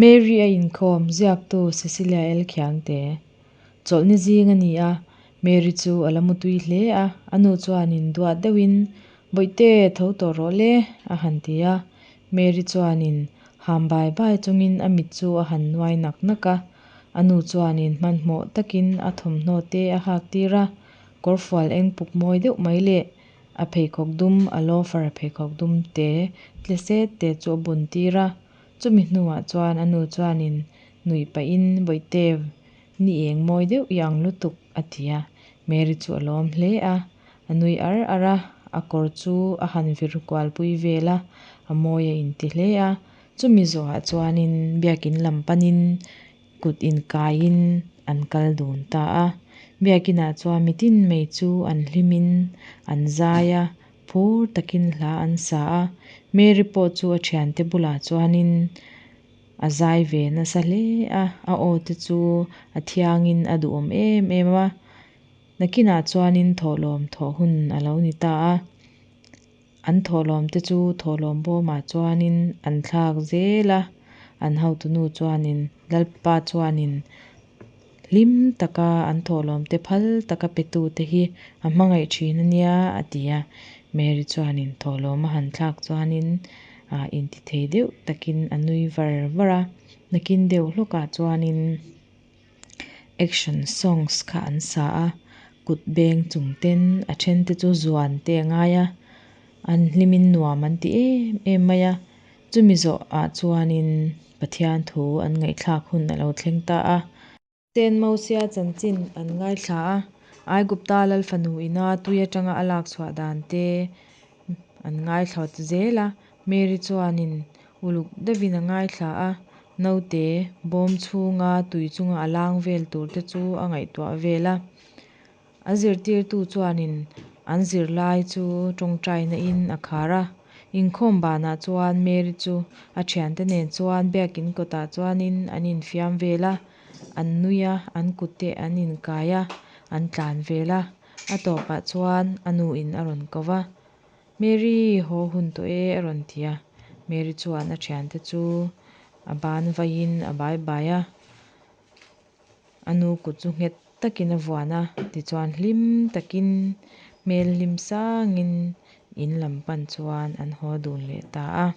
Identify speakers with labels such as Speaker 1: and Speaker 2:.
Speaker 1: Mary a inkhawm, ziaktu Cecilia L. Khiangte. Chawlhni zing a ni a, Mary chu a la mutui hle a, a nu chuanin duat deuhin, Bawihte, tho tawh rawh le, a han ti a. Mary chuanin ham bai bai chungin a mit chu a han nuai nak nak a. A nu chuanin hmanhmawh takin a thawmhnaw te a hak tir a, kawrfual eng puk mawi deuh mai leh a pheikhawk dum, a loafer pheikhawk dum te tle set te chu a bun tir a. Chumi hnuah chuan a nu chuanin nuih pahin, Bawihte, ni eng mawi deuh i ang lutuk, a ti a. Mary chu a lawm hle a, a nui ar ar a, a kawr chu a han vir kual pui vel a, a mawi a inti hle a. Chumi zawhah chuanin biakin lam panin kut inkaiin an kal dun ta a. Biakinah chuan mitin mai chu an hlimin an zai a, phur takin hla an sa a. Mary pawh chu a thiante bulah chuanin a zai ve nasa hle a, a aw te chu a thiangin a duhawm em em a. Nakinah chuanin thawhlawm thawh hun a lo ni ta a, an thawhlawm te chu thawhlawm bawmah chuanin an thlak zel a, an hotunu chuanin Lalpa chuanin hlim taka an thawhlawm te phal taka petu te hi a hmangaih thin a nia a ti a. Mary chuanin thawhlawm a han thlak chuanin ah intithei deuh takin a nui var var a, nakin deuh hlawkah chuanin action songs kha an sa a, kut beng chung ten a then te chu zuan te a ngai a, an hlimin nuam an ti em em mai a, chumi zawh ah chuanin Pathian thu an ngaihthlak hun a lo thleng ta a. Ten Mosia chanchin an ngaithla a, Aigupta lal fanu ina tui atanga a lak chhuah dan te an ngaithla zel a. Mary chuanin uluk deuhin a ngaithla a, naute bawm chhunga tui chunga a lang vel tur te chu a ngaihtuah vel a. A zirtirtu chuanin an zirlai chu tawngtaina in a khar a. Inkhawm banah chuan Mary chu a thiante nen chuan biakin kawtah chuanin an infiam vel a, an nui a, an kut te an inkai a, an tlan vel a. A tawpah chuan a nu in a rawn ko va, Mary, haw hun tawh e a rawn ti a. Mary chuan a thiante chu a ban vaiin a bai bai a. A nu kut chu nghet takin a vuan a, tichuan hlim takin hmel hlim sangin in lam pan chuan an haw dun leh ta a.